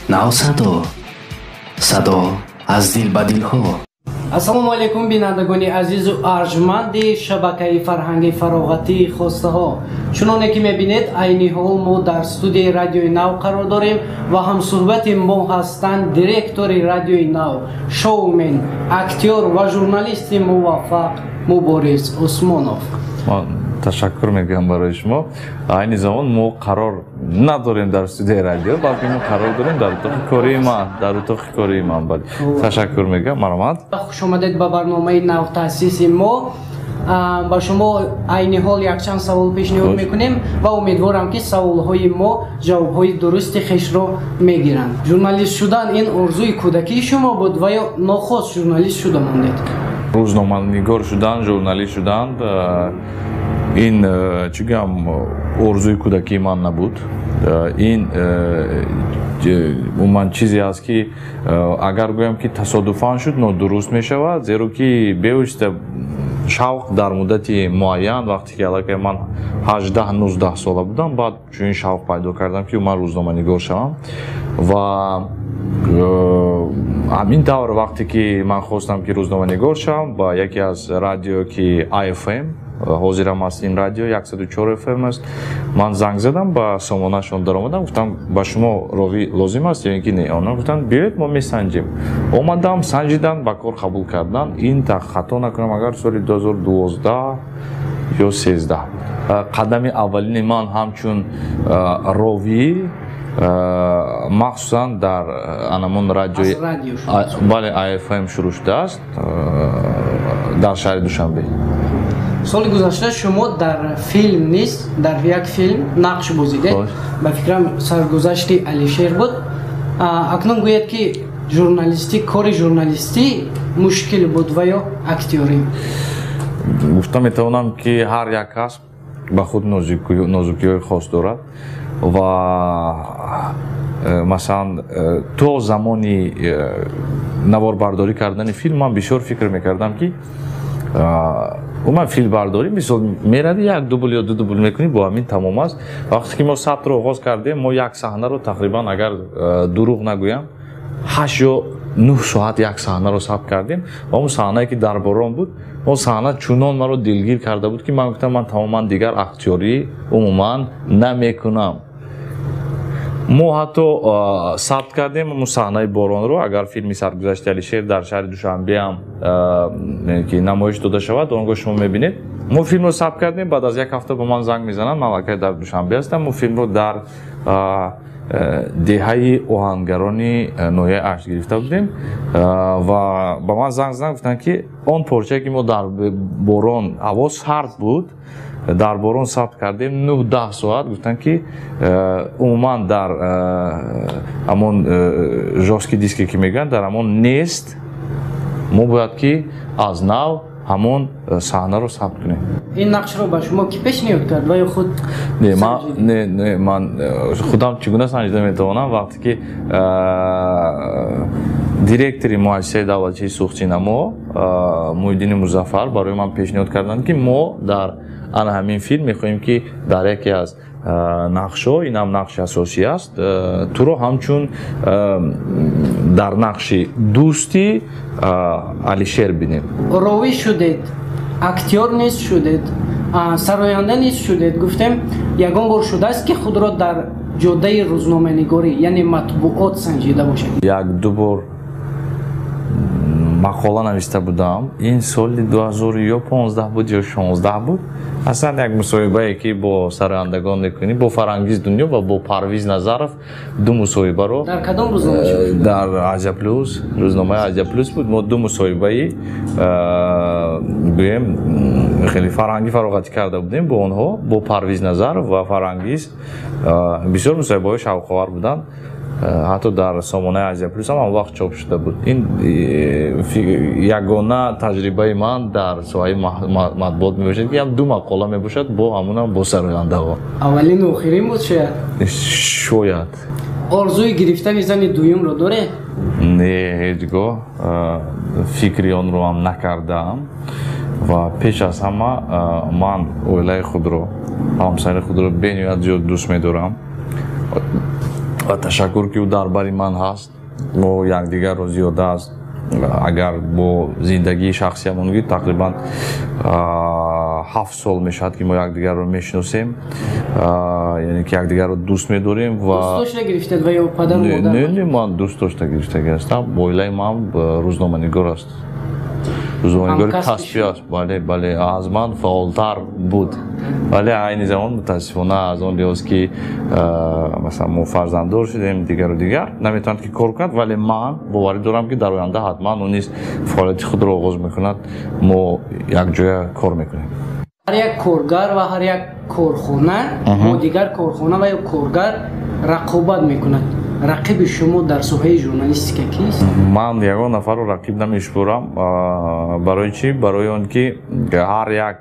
Нав садо, садо аз дил ба дилҳо. Ассалому алайкум, бинандагони азизу арҷманди шабакаи фарҳанги фароғатии хостаҳо. Чуноне ки мебинед, айни ҳол мо дар студияи радиои нав қарор дорем ва ҳамсӯҳбати мо ҳастанд директори радиои нав, шоумен, актёр ва журналисти муваффақ Мубориз Усмонов. Ташаккур мегӯям барои шумо. Айни замон мо қарор надорем дар студияи радио, балки мо қарор дорем дар утоқи кории ман, дар утоқи кории ман. Бале, ташаккур мегӯям, марҳамат. Хуш омадед ба барномаи навтаъсиси мо. Ба шумо айни ҳол якчанд савол пешниҳод мекунем ва умедворам, ки саволҳои мо ҷавобҳои дурусти хешро мегиранд. Журналист шудан ин орзуи кӯдакии шумо буд ва ё нохост журналист шуда мондед? Рӯзноманигор шудан, журналист шудан ин, чӣ гӯям, орзуи кӯдакии ман набуд. Ин умуман чизе аст, ки агар гӯям, ки тасодуфан шуд, нодуруст мешавад, зеро ки бевосита шавқ дар муддати муайян, вақте ки аллакай ман 18-19 сола будам, баъд чунин шавқ пайдо кардам, ки ман рӯзноманигор шавам. Ва ҳамин тавр, вақте ки ман хостам, ки рӯзноманигор шавам, ба яке аз радио, ки IFM ҳозирам аст, ин радио 104 FM аст, ман занг задам, ба сомонашон даромадам, гуфтам: «Ба шумо ровӣ лозим аст ё ин ки не?» Онҳо гуфтанд: «Биёед, мо месанҷем». Омадам, санҷиданд, ба кор қабул карданд. Ин, хато накунам агар, соли 2012 ё 13. Қадами аввалини ман ҳамчун ровӣ махсусан дар анамон радиои, бале, IFM шурӯъ шудааст дар шаҳри Душанбе. Соли гузашта шумо дар филм низ, дар як филм нақш бозидед, ба фикрам, «Саргузашти Алишер» буд. Акнун гӯяд, ки журналистӣ, кори журналистӣ мушкил буд ва ё актёрӣ? Гуфта метавонам, ки ҳар як касб ба худ нозукиҳои хос дорад. Ва масалан, то замони наворбардорӣ кардани филм ман бисёр фикр мекардам, ки умуман филмбардорӣ, мисол, меравӣ, як дубл ё ду дубл мекунӣ, бо ҳамин тамом аст. Вақте ки мо сабтро оғоз кардем, мо як саҳнаро тақрибан, агар дурӯғ нагӯям, 8 ё 9 соат як саҳнаро сабт кардем. Ва он саҳнае, ки дар борон буд, он саҳна чунон маро дилгир карда буд, ки ман гуфтам: «Ман тамоман дигар актёрӣ умуман намекунам». Мо ҳатто сабт кардем он саҳнаи боронро. Агар филми «Саргузашти Алишер» дар шаҳри Душанбеам ки намоиш дода шавад, он гоҳ шумо мебинед. Мо филмро сабт кардем, баъд аз як ҳафта ба ман занг мезананд, ман аллакай дар Душанбе ҳастам. Мо филмро дар деҳаи Оҳангарони ноҳияи Ашт гирифта будем ва ба ман занг заданд, гуфтанд, ки он порчае, ки мо дар борон, ҳаво сард буд, дар борон сабт кардем 9-10 соат, гуфтанд, ки умуман дар ҳамон жёсткий диске, ки мегӯянд, дар ҳамон нест, мо бояд ки аз нав ҳамон саҳнаро сабт кунем. Ин нақшро ба шумо кӣ пешниҳод кард ва ё худ? Не, ман не, не, ман худам чӣ гуна санҷида метавонам, вақте ки директори муассисаи давлатии Суғдсинамо Муҳиддини Музаффар барои ман пешниҳод карданд, ки мо дар ана ҳамин филм мехоҳем, ки дар яке аз нақшҳо, инам нақши асосӣ аст, туро ҳамчун дар нақши дӯсти Алишер бинем. Ровӣ шудед, актёр низ шудед, сароянда низ шудед. Гуфтем, ягон бор шудааст, ки худро дар ҷодаи рӯзноманигорӣ, яъне матбуот санҷида бошед? Як ду бор мақола нависта будам. Ин соли 2015 буд ё 16 буд. Аслан як мусоҳибае, ки бо сарояндагон мекунӣ, бо Фарангиз Дунё ва бо Парвиз Назаров ду мусоҳибаро. Дар кадом рӯзнома? Дар Азия Плюс, рӯзномаи Азия Плюс буд. Мо ду мусоҳибаи, гӯем, хеле фарҳангӣ, фароғатӣ карда будем бо онҳо, бо Парвиз Назаров ва Фарангиз. Бисёр мусоҳибаҳои шавқовар буданд, ҳатто дар сомонаи Азия Плюс ҳам он вақт чоп шуда буд. Ин ягона таҷрибаи ман дар соҳаи матбуот мебошад, ки ям ду мақола мебошад, бо ҳамунам бо сарояндаҳо. Аввалину охирин буд шояд? Шояд. Орзуи гирифтани зани дуюмро доред? Не, ҳеҷ гоҳ фикри онро ҳам накардаам. Ва пеш аз ҳама ман оилаи худро, ҳамсари худро бениҳоят зиёд дӯст медорам. Ва ташаккур, ки ӯ дар бари ман ҳаст. Мо якдигарро зиёда аст, агар бо зиндагии шахсиямон гир, тақрибан 7 сол мешавад, ки мо якдигарро мешиносем, яъне ки якдигарро дӯст медорем. Ва дӯст гирифтед ва ё падару модар? Не, ман дӯст дошта гирифтагӣ ҳастам. Оилаи ман рӯзноманигор аст, рӯзноманигори касбӣ аст. Бале, аз ман фаъолтар буд, вале айни замон, мутаассифона, аз он лиҳоз ки, масалан, мо фарзанддор шудем, дигару дигар, наметавонад ки кор кунад. Вале ман боварӣ дорам, ки дар оянда ҳатман ӯ низ фаъолияти худро оғоз мекунад, мо якҷоя кор мекунем. Ҳар як коргар ва ҳар як корхона бо дигар корхона ва ё коргар рақобат мекунад. Рақиби шумо дар соҳаи журналистика кист? Ман ягон нафарро рақиб намешуморам. Барои чӣ? Барои он ки ҳар як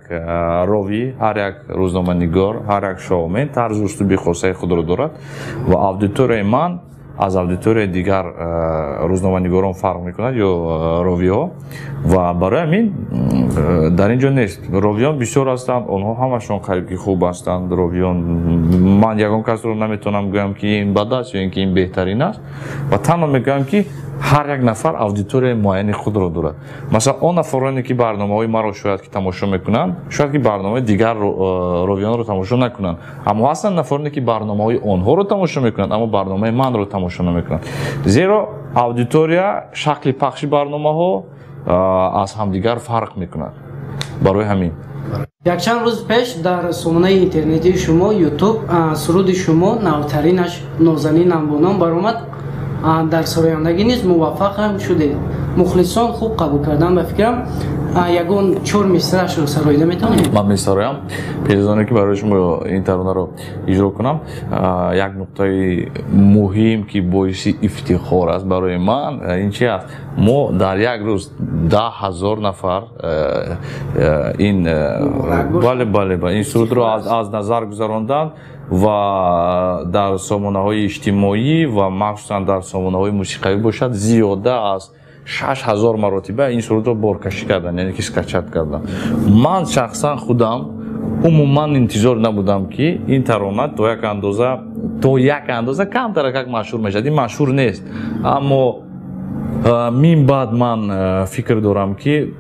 ровӣ, ҳар як рӯзноманигор, ҳар як шоумен тарзу услуби хосаи худро дорад ва аудиторияи ман аз аудиторияи дигар рӯзноманигорон фарқ мекунад ё ровиҳо. Ва барои ҳамин дар ин ҷо нест. Ровиён бисёр ҳастанд, онҳо ҳамашон қариб ки хуб ҳастанд ровиён. Ман ягон касро наметавонам гӯям, ки ин бад аст ё ин ки ин беҳтарин аст, ва танҳо мегӯям, ки ҳар як нафар аудиторияи муайяни худро дорад. Масалан, он нафароне, ки барномаҳои маро шояд ки тамошо мекунанд, шояд ки барномаи дигар ровиёнро тамошо накунанд, аммо ҳастанд нафароне, ки барномаҳои онҳоро тамошо мекунанд, аммо барномаи манро тамошо намекунанд, зеро аудитория, шакли пахши барномаҳо аз ҳамдигар фарқ мекунад. Барои ҳамин. Якчанд рӯз пеш дар сомонаи интернетии шумо, Ютуб, суруди шумо, навтаринаш, «Нозанинам» бо ном баромад. Дар сарояндагӣ низ муваффақ ҳам шудед, мухлисон хуб қабул карданд. Ба фикрам, ягон чор мисраашро сароида метавонед? Ман месароям. Пеш аз оне ки барои шумо ин таронаро иҷро кунам, як нуқтаи муҳим, ки боиси ифтихор аст барои ман, ин чи аст? Мо дар як рӯз 10 000 нафар ин бале, ин сурудро аз назар гузаронданд ва дар сомонаҳои иҷтимоӣ ва махсусан дар сомонаҳои мусиқавӣ бошад, зиёда аз 6000 маротиба ин сурудро боркашӣ карданд, яъне ки скачать карданд. Ман шахсан худам умуман интизор набудам, ки ин тарона то як андоза камтаракак машҳур мешавад. Ин машҳур нест, аммо мин баъд ман фикр дорам, ки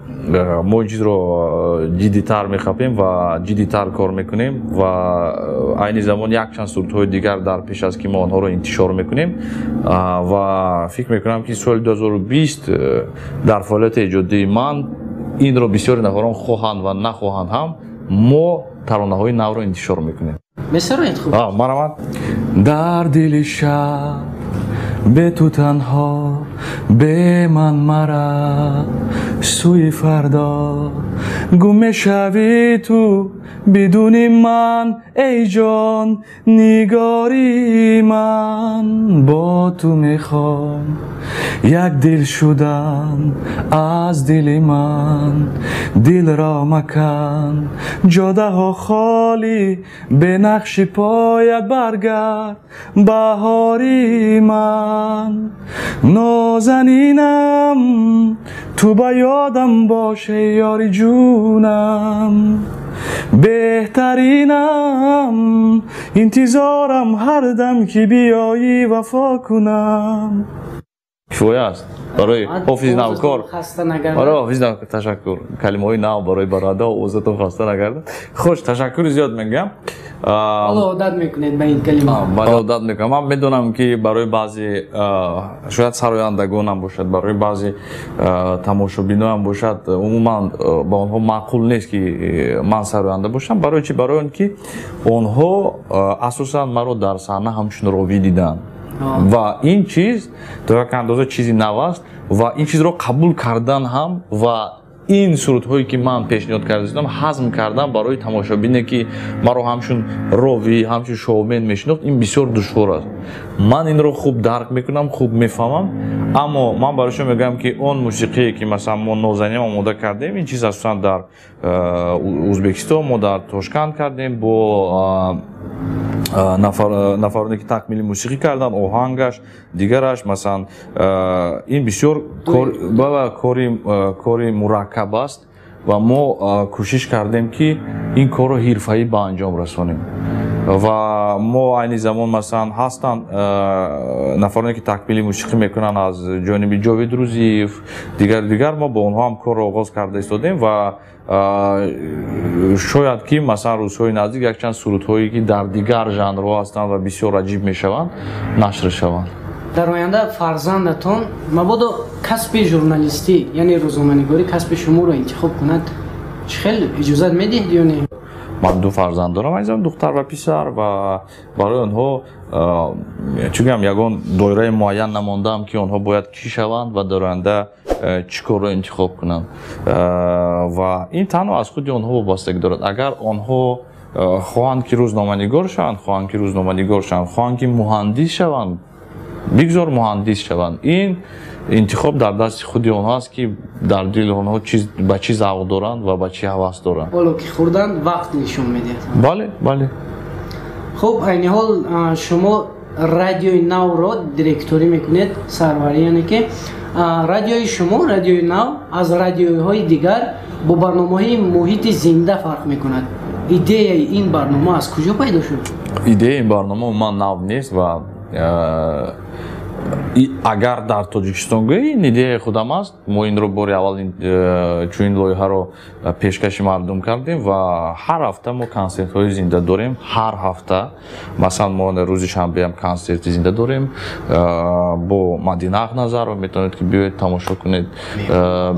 мо ин чизро ҷиддитар мехапем ва ҷиддитар кор мекунем. Ва айни замон якчанд сурудҳои дигар дар пеш аст, ки мо онҳоро интишор мекунем, ва фикр мекунам, ки соли 2020 дар фаъолияти эҷодии ман, инро бисёри нафарон хоҳанд ва нахоҳанд ҳам, мо таронаҳои навро интишор мекунем. Месароед? Хуб. Марамад. Дар дили шаб бе ту танҳо, бе ман мара сӯи фардо гум мешавӣ ту бидуни ман, эй ҷон, нигори ман. Бо ту мехоҳам як дил шудан, аз дили ман дилро макан. Ҷодаҳо холӣ бе нақши поят, баргард, баҳори ман. Нозанинам, ту ба ёдам бош, эй ёри ҷунам, беҳтаринам. Интизорам ҳар дам, ки биёӣ, вафо кунам. Кифоя аст барои ҳофизи навкор. Хаста нагардад. Барои ҳофизи навкор, ташаккур. Калимаҳои нав барои барода, овозатон хаста нагардад. Хуш, ташаккури зиёд мегӯям. Ҳоло одат мекунед ба ин калима. Бале, одат мекунам. Ман медонам, ки барои баъзе, шояд сарояндагонам бошад, барои баъзе тамошобиноам бошад, умуман ба онҳо маъқул нест, ки ман сароянда бошам. Барои чӣ? Барои он ки онҳо асосан маро дар саҳна ҳамчун ровӣ диданд ва ин чиз то як андоза чизи нав аст ва ин чизро қабул кардан ҳам ва ин сурудҳое, ки ман пешниҳод карда будам, ҳазм кардан барои тамошобине, ки маро ҳамчун ровӣ, ҳамчун шоумен мешинохт, ин бисёр душвор аст. Ман инро хуб дарк мекунам, хуб мефаҳмам, аммо ман барои шумо мегӯям, ки он мусиқие, ки масалан мо «Нозанин» омода кардем, ин чиз асосан дар Ӯзбекистон, мо дар Тошканд кардем бо нафароне, ки такмили мусиқӣ карданд, оҳангаш, дигараш. Масалан, ин бисёр кори мураккаб аст ва мо кӯшиш кардем, ки ин корро ҳирфаӣ ба анҷом расонем. Ва мо айни замон масалан ҳастанд нафароне, ки такмили мусиқӣ мекунанд аз ҷониби Ҷовид Рӯзиев, дигар мо бо онҳо ҳам корро оғоз карда истодем ва шояд ки масалан рӯзҳои наздик якчанд сурудҳое, ки дар дигар жанрҳо ҳастанд ва бисёр аҷиб мешаванд, нашр шаванд. Дар оянда фарзандатон мабодо касби журналистӣ, яъне рӯзноманигорӣ касби шуморо интихоб кунад, чӣ хел иҷозат медиҳед ё не? Ман ду фарзанд дорам, азизам, духтар ва писар, ва барои онҳо чӣ гӯям, ягон доираи муайян намондаам, ки онҳо бояд кӣ шаванд ва дар оянда чӣ корро интихоб кунанд. Ва ин танҳо аз худи онҳо вобастагӣ дорад. Агар онҳо хоҳанд ки рӯзноманигор шаванд, хоҳанд ки рӯзноманигор шаванд, хоҳанд ки муҳандис шаванд, бигзор муҳандис шаванд. Ин интихоб дар дасти худи онҳо аст, ки дар дили онҳо ба чӣ завқ доранд ва ба чӣ ҳавас доранд. Ҳоло ки хурдан вақт нишон медиҳад. Бале, бале. Хуб, айни ҳол шумо радиои Навро директорӣ мекунед, сарварӣ, яъне ки радиои шумо, радиои Нав, аз радиоҳои дигар бо барномаҳои муҳити зинда фарқ мекунад. Идеяи ин барнома аз куҷо пайдо шуд? Идеяи ин барнома умуман нав нест ва агар дар Тоҷикистон гӯӣ, ин идеяи худам аст. Мо инро бори аввал чунин лоиҳаро пешкаши мардум кардем ва ҳар ҳафта мо консертҳои зинда дорем. Ҳар ҳафта, масалан, мо рӯзи шанбеам консерти зинда дорем бо Мадина Ақназарова, метавонед ки биёед тамошо кунед.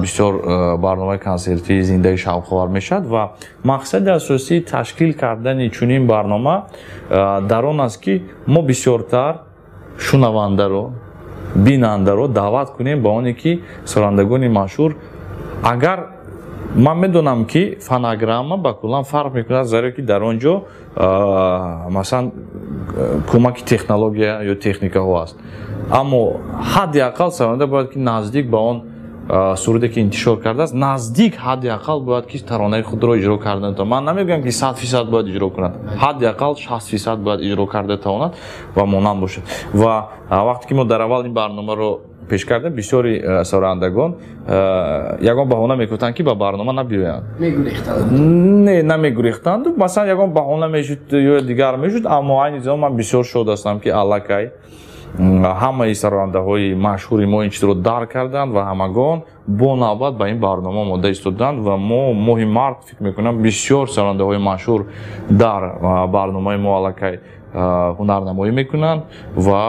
Бисёр барномаи консертии зиндаи шавқовар мешавад ва мақсади асосии ташкил кардани чунин барнома дар он аст, ки мо бисёртар шунавандаро, бинандаро даъват кунем ба оне ки сарандагони машҳур. Агар ман медонам, ки фонограмма ба куллан фарқ мекунад, зеро ки дар он ҷо масалан кӯмаки технология ё техникаҳо аст, аммо ҳадди ақал саранда бояд ки наздик ба он суруде, ки интишор кардааст, наздик ҳадди ақал бояд ки таронаи худро иҷро карда тавонад. Ман намегӯям, ки 100% бояд иҷро кунад, ҳадди ақал 60% бояд иҷро карда тавонад ва монанд бошад. Ва вақте ки мо дар аввал ин барномаро пеш кардем, бисёри сарояндагон ягон баҳона мекунанд, ки ба барнома набиёянд. Мегурехтанд? Не, намегурехтанд, масалан ягон баҳона мешуд ё дигар мешуд, аммо айни замон ман бисёр шод ҳастам, ки аллакай ҳамаи сарояндаҳои машҳури мо ин чизро дарк карданд ва ҳамагон бо навбат ба ин барнома омода истоданд. Ва мо моҳи март, фикр мекунам, бисёр сарояндаҳои машҳур дар барномаи мо аллакай ҳунарнамоӣ мекунанд ва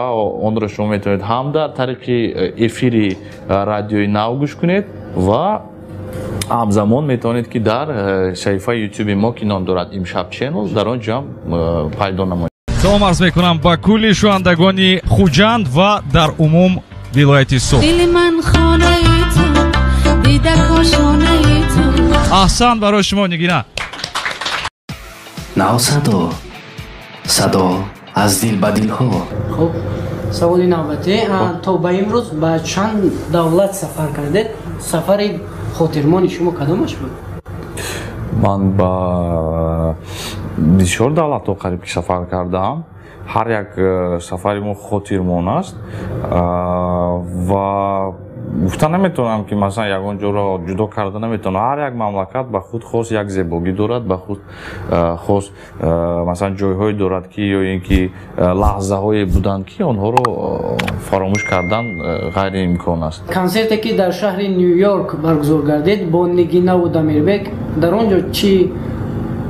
онро шумо метавонед ҳам дар тариқи эфири радиои Нав гӯш кунед ва ҳамзамон метавонед, ки дар саҳифаи Ютуби мо, ки ном дорад Имшаб Channel, дар он ҷо ҳам пайдо намоед. Салом арз мекунам ба кулли шунавандагони Хуҷанд ва дар умум вилояти Суғд. Дили ман хонаи ту, дида кошонаи ту. Аҳсан барои шумо, Нигина. Нав садо, садо аз дил ба дилҳо. Хуб, саволи навбатӣ: то ба имрӯз ба чанд давлат сафар кардед? Сафари хотирмони шумо кадомаш буд? Ман ба бисёр давлатҳо қариб ки сафар кардаам. Ҳар як сафари мо хотирмон аст ва гуфта наметавонам, ки масалан ягон ҷоро ҷудо карда наметавонам. Ҳар як мамлакат ба худ хос як зебогӣ дорад, ба худ хос масалан ҷойҳое дорад, ки ё ин ки лаҳзаҳое буданд, ки онҳоро фаромӯш кардан ғайриимкон аст. Консерте, ки дар шаҳри Ню Йорк баргузор гардид бо Нигинаву Дамирбек, дар он ҷо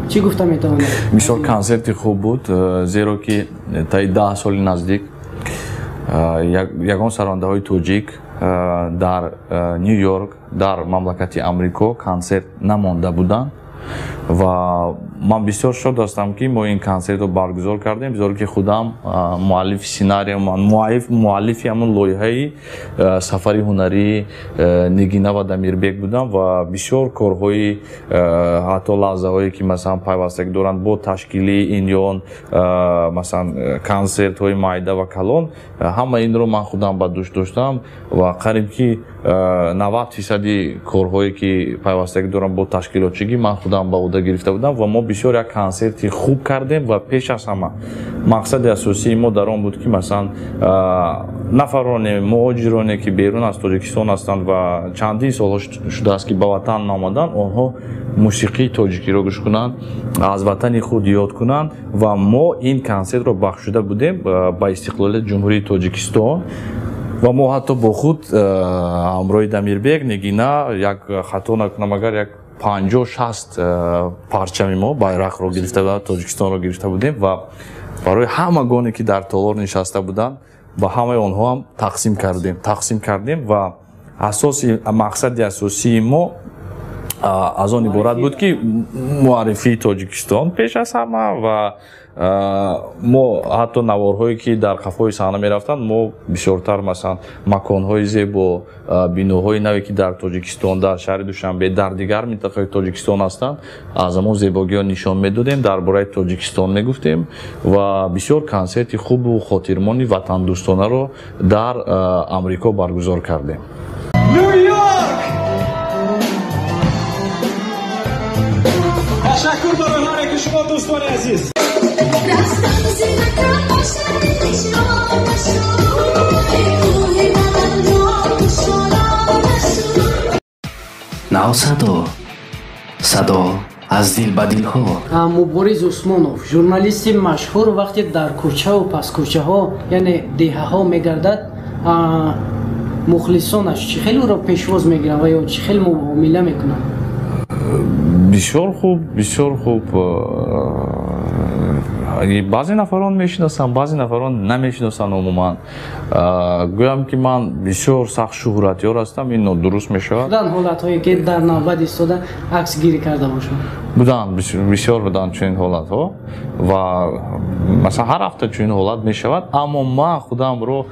чӣ гуфта метавонед? Бисёр консерти хуб буд, зеро ки таи 10 соли наздик ягон сарондаҳои тоҷик дар Ню Йорк, дар мамлакати Амрико консерт намонда буданд ва ман бисёр шод ҳастам, ки мо ин консертро баргузор кардем, зеро ки худам муаллифи сценария, муаллифи ҳамон лоиҳаи сафари ҳунарии Нигина ва Дамирбек будам ва бисёр корҳои, ҳатто лаҳзаҳое, ки масалан пайвастагӣ доранд бо ташкили ин ё он масалан консертҳои майда ва калон, ҳама инро ман худам ба дӯш доштам ва қариб ки 90% корҳое ки пайвастагӣ дорам бо ташкилотчигӣ ман худам ба уҳда гирифта будам ва мо бисёр як консерти хуб кардем ва пеш аз ҳама мақсади асосии мо дар он буд ки масалан нафароне муҳоҷироне ки берун аз Тоҷикистон ҳастанд ва чандин солҳо шудааст ки ба ватан наомаданд, онҳо мусиқии тоҷикиро гӯш кунанд, аз ватани худ ёд кунанд ва мо ин консертро бахшида будем ба истиқлолияти Ҷумҳурии Тоҷикистон ва мо ҳатто бо худ ҳамроҳи Дамирбек, Нигина, як хато накунам агар як 50-60 парчами мо байрақро гирифта будем, Тоҷикистонро гирифта будем ва барои ҳамагоне ки дар толор нишаста буданд ба ҳамаи онҳо ҳам тақсим кардем ва асоси мақсади асосии мо аз он иборат буд ки муаррифии Тоҷикистон пеш аз ҳама ва мо ҳатто наворҳое ки дар қафои саҳна мерафтанд, мо бисёртар масалан маконҳои зебо, биноҳои наве ки дар Тоҷикистон, дар шаҳри Душанбе, дар дигар минтақаи Тоҷикистон ҳастанд, аз ҳамон зебогиҳо нишон медодем, дар бораи Тоҷикистон мегуфтем ва бисёр консерти хубу хотирмони ватандӯстонаро дар Амрико баргузор кардем. Ташаккур барои ҳар яки шумо дӯстони азиз. Нав садо, садо аз дил ба дилҳо. Мубориз Усмонов, журналисти машҳур, вақте дар кӯчаву паскӯчаҳо, яъне деҳаҳо мегардад, мухлисонаш чӣ хел ӯро пешвоз мегиранд ва ё чӣ хел муомила мекунанд? Бисёр хуб, бисёр хуб. Баъзе нафарон мешиносанд, баъзе нафарон намешиносанд умуман. Гӯям ки ман бисёр сахт шӯҳратёр ҳастам, ин нодуруст мешавад. Буданд ҳолатҳое ки дар навбат истода аксгирӣ карда бошанд? Буданд, бисёр буданд чунин ҳолатҳо ва масалан ҳар ҳафта чунин ҳолат мешавад, аммо ман худамро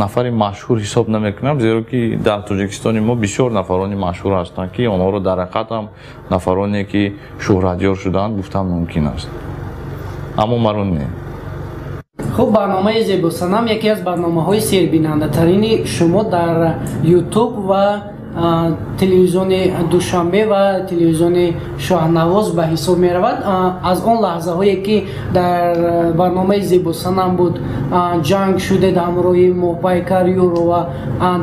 нафари машҳур ҳисоб намекунам, зеро ки дар Тоҷикистони мо бисёр нафарони машҳур ҳастанд ки онҳоро дар ҳақиқат ҳам нафароне ки шӯҳратёр шуданд гуфтан мумкин аст, аммо маро не. Хуб, барномаи Зебосанам яке аз барномаҳои сербинандатарини шумо дар Ютуб ва телевизиони Душанбе ва телевизиони Шоҳнавоз ба ҳисоб меравад. Аз он лаҳзаҳое ки дар барномаи Зебосанам буд, ҷанг шудед ҳамроҳи Моҳпайкар Юро ва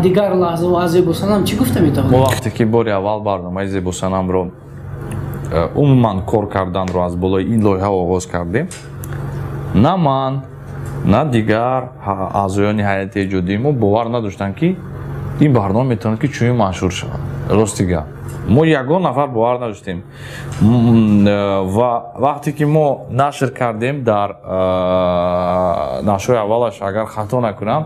дигар лаҳзаҳо аз Зебосанам чӣ гуфта метавонед? Мо вақте ки бори аввал барномаи Зебосанамро умуман кор карданро аз болои ин лоиҳа оғоз кардем, на ман, на дигар аъзоёни ҳайати эҷодии мо бовар надоштанд ки ин барнома метавонад ки чунин машҳур шавад. Рости гап, мо ягон нафар бовар надоштем ва вақте ки мо нашр кардем дар нашрҳои аввалаш, агар хато накунам,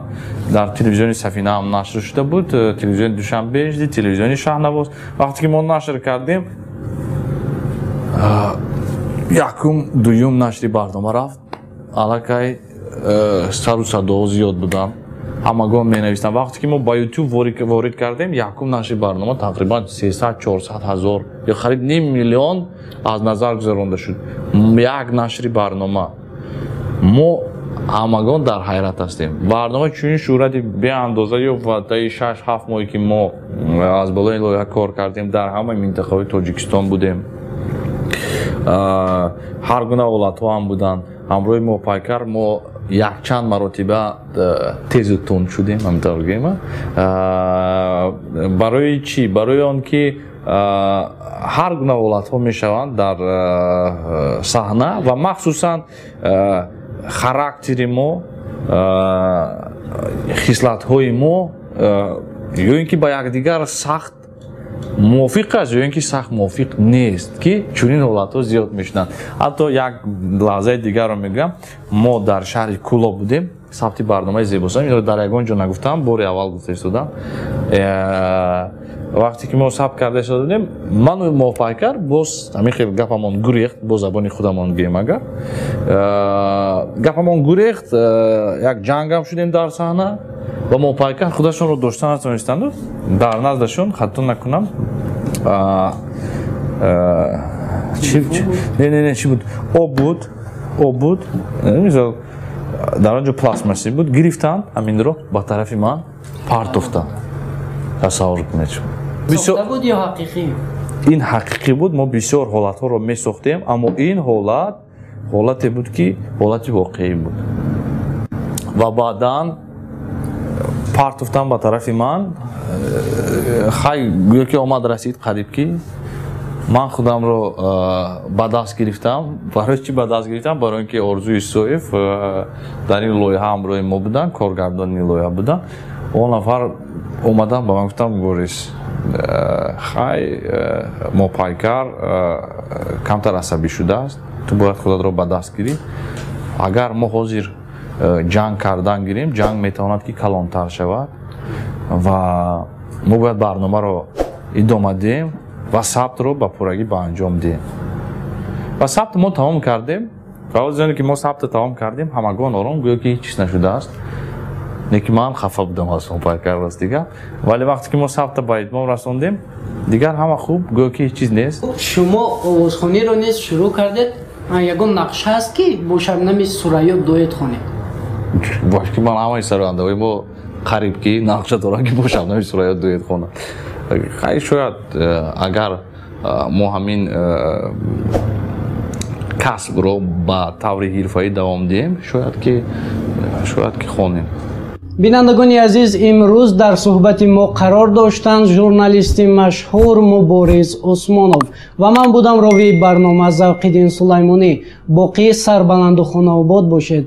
дар телевизиони Сафина ҳам нашр шуда буд, телевизиони Душанбе, телевизиони Шаҳнавоз. Вақте ки мо нашр кардем, якум дуюм нашри барнома рафт, аллакай сару садоҳо зиёд буданд, ҳамагон менавистанд. Вақте ки мо ба Ютуб ворид кардем, якум нашри барнома тақрибан 300-400 ҳазор ё қариб ним миллион аз назар гузаронда шуд. Як нашри барнома. Мо ҳамагон дар ҳайрат ҳастем. Барнома чунин шӯҳрати беандоза ёфт ва таи 6-7 моҳе ки мо аз болои лоиҳа кор кардем, дар ҳамаи минтақаҳои Тоҷикистон будем. Ҳар гуна ҳолатҳо ҳам буданд. Ҳамроҳи Моҳпайкар мо якчанд маротиба тезу тунд шудем, ҳаминтавр гӯем. Барои чӣ? Барои он ки ҳар гуна ҳолатҳо мешаванд дар саҳна ва махсусан характери мо, хислатҳои мо ё ин ки ба якдигар сахт мувофиқ аст ё ин ки сахт мувофиқ нест, ки чунин ҳолатҳо зиёд мешуданд. Ҳатто як лаҳзаи дигарро мегӯям, мо дар шаҳри Кӯлоб будем, сабти барномаи Зебосанам, инро дар ягон ҷо нагуфтам, бори аввал гуфта истодам. Вақте ки мо сабт карда истода будем, ману Моҳпайкар боз ҳамин хел гапамон гурехт, бо забони худамон гӯем агар гапамон гурехт, як ҷангам шудем дар саҳна ва Моҳпайкар худашонро дошта натавонистанду дар наздашон, хато накунам, не, чӣ буд, об буд, об буд, мисол дар он ҷо пластмасси буд, гирифтанд ҳаминро ба тарафи ман партофтанд. Тасаввур кунед шумо. Сохта буд ё ҳақиқӣ? Ин ҳақиқӣ буд. Мо бисёр ҳолатҳоро месохтем, аммо ин ҳолат ҳолате буд, ки ҳолати воқеӣ буд. Ва баъдан партофтан ба тарафи ман, хай, гӯё ки омад расид қариб, ки ман худамро ба даст гирифтам. Барои чӣ ба даст гирифтам? Барои ин ки Орзу Исоев дар ин лоиҳа ҳамроҳи мо буданд, коргардони ин лоиҳа буданд. Он нафар омадан ба ман гуфтам: «Борис, хай, Мопайкар камтар асабӣ шудааст, ту бояд худатро ба даст гирӣ. Агар мо ҳозир ҷанг кардан гирем, ҷанг метавонад ки калонтар шавад ва мо бояд барномаро идома диҳем ва сабтро ба пуррагӣ ба анҷом диҳем». Ва сабт мо тамом кардем ва озоне ки мо сабтро тамом кардем, ҳамагон ором, гӯё ки ҳеҷ чиз нашудааст. Не ки ман хафа будам аз Мопайкар, рост дигар, вале вақте ки мо сабтро ба итмом расондем, дигар ҳама хуб, гӯё ки ҳеҷ чиз нест. Шумо овозхониро низ шурӯъ кардед. Ягон нақша ҳаст, ки бо Шабнами Сурайё дуэт хонед? Бош ки ман ҳамаи сарояндаҳои мо қариб ки нақша дорам, ки бо Шабнами Сурайё дуэт хонам. Хай, шояд, агар мо ҳамин касбро ба таври ҳирфаӣ давом диҳем, шояд ки хонем. Бинандагони азиз, имрӯз дар суҳбати мо қарор доштанд журналисти машҳур Мубориз Усмонов ва ман будам ровии барнома Завқиддин Сулаймонӣ. Боқӣ сарбаланду хонаобод бошед.